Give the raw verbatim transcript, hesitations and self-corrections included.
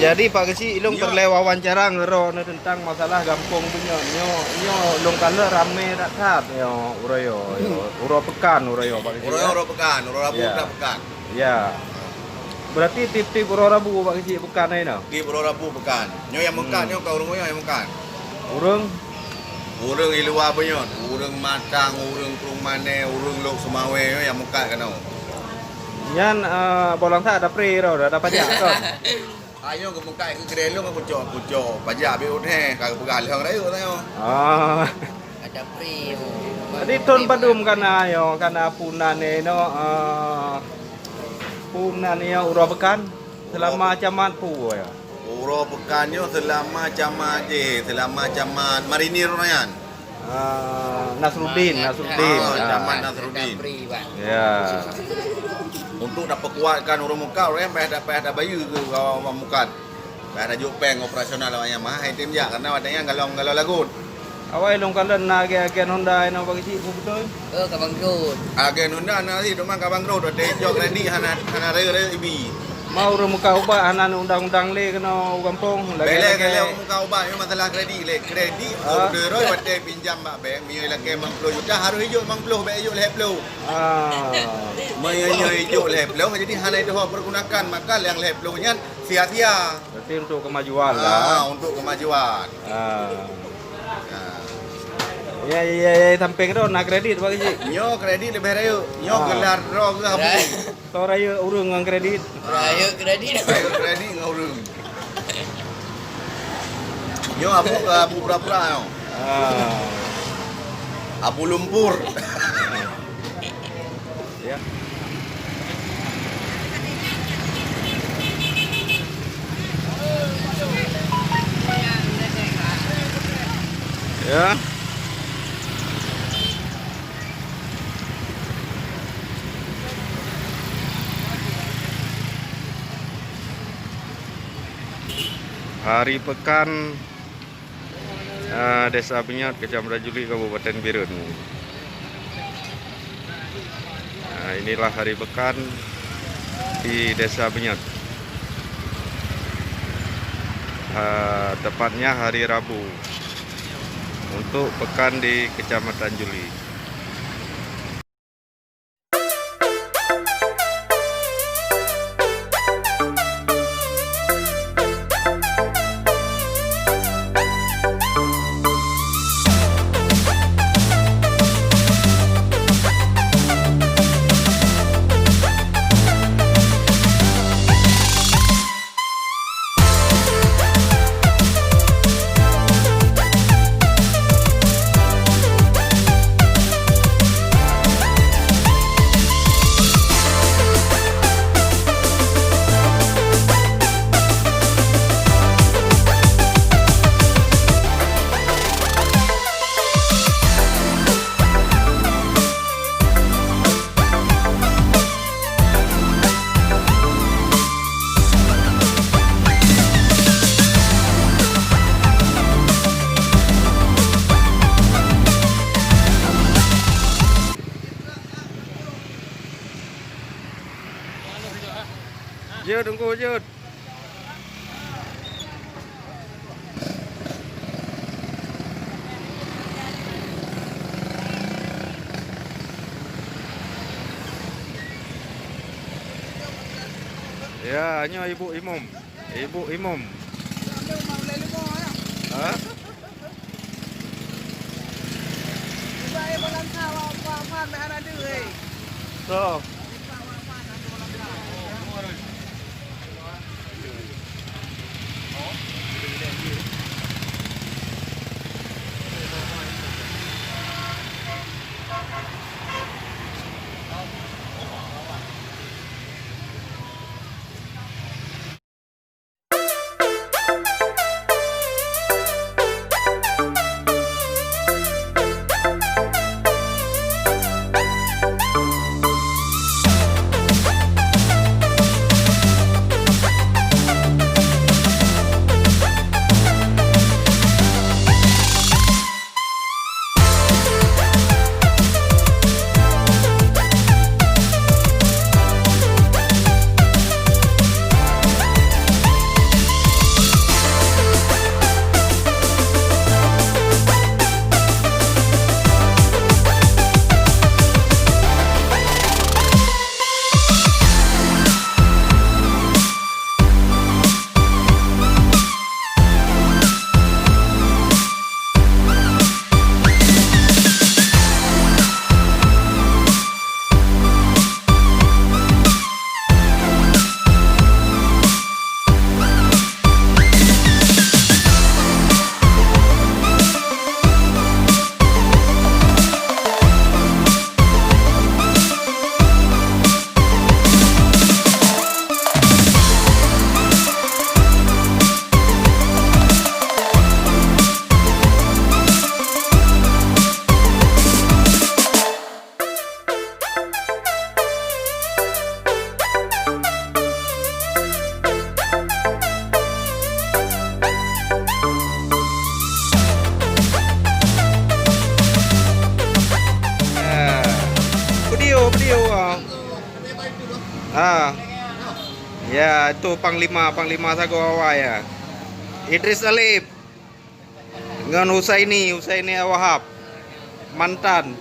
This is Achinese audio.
Jadi Pak Geuchik, ilong peureulèe wawancara ngon droeneuh teuntang masalah gampông bunoe. Nyoe, nyoe lôn kalon ramè that-that nyoe uroe nyoe, uroe peukan uroe nyoe Pak Geuchik. Uroe nyoe uroe peukan, uroe Rabu that peukan. Ya. Berarti tiep-tiep uroe Rabu Pak Geuchik peukan nyoe? Tiep uroe Rabu peukan. Nyoe nyang meukat nyoe ka ureueng nyoe nyang meukat. Ureueng? Ureueng di luwa bunoe, ureueng Matang, ureueng Krueng Manè, ureueng Lhokseumawe nyoe nyang meukat keunoe. Nyan, eh, boh langsat ada pre ro, ada pajak kon. Ayo geumeukat keu keudè lôn kucok-kucok pajak biet he ka geupeugah lheueh rayeuk tanyoe. Ah. Ada pre. Jadi thon padum kana yo, kana punan eno, eh, punan yo uroe peukan selama camat pu ya. Uroe peukan nyoe selama camat jih, selama camat marinir nyan. Ah, Nasruddin, Nasruddin. Ah, camat Nasruddin. Ya. Untuk tapeukuatkan ureueng meukat, ureueng payah, payah tabayeue keu ureueng meukat. Payah tajok péng operasional awak nyan, mahai tem jak karena watèe nyan galong-galong lagot. Awai lôn kalon na agen-agen Honda inoe bagi cit beutôi. Oh, ka bangkrut. Agen Honda na cit cuma ka bangkrut, watèe jok kredit hana, hana rayeuk-rayeuk ibi. Ma ureueng meukat ubat hana undang-undang lé keunoe u gampông. Lagèe-lagèe. Bèk lé ureueng meukat ubat, nyoe masalah kredit lé. Kredit order roi watèe pinjam bak bank, meunyoe lakèe limong ploh juta harôh ijok limong ploh, bèk ijok lhèe ploh. Ah. Meunyoe ijok lhèe ploh, jadi hana jituho pergunakan, maka nyang lhèe ploh nyan sia-sia. Berarti untuk kemajuan lah. Ah, untuk kemajuan. Ah. Ya, ya, ya, ya, sampéng tu na kredit bagi cik. Nyoe kredit leubeh rayeuk. Nyoe gelar droe geuh abu. Soe rayeuk ureueng ngon kredit? Rayeuk kredit. Rayeuk kredit ngon ureueng. Nyoe abu, abu pura-pura nyoe. Ah. Abu lumpur. Ya. Ya. Hari Pekan, eh, Desa Beunyot, Kecamatan Juli, Kabupaten Bireuen. Nah, inilah hari pekan di Desa Beunyot. Ah, tepatnya hari Rabu untuk pekan di Kecamatan Juli. Jeuet, Teungku, jeuet. Ya, nyoe Ibu Imum. Ibu Imum. Ha? So. Liu, ah. Ha. Ya, itu panglima, panglima sagoe awai, ya. Idris Talib ngon Husaini, Husaini Wahab, mantan.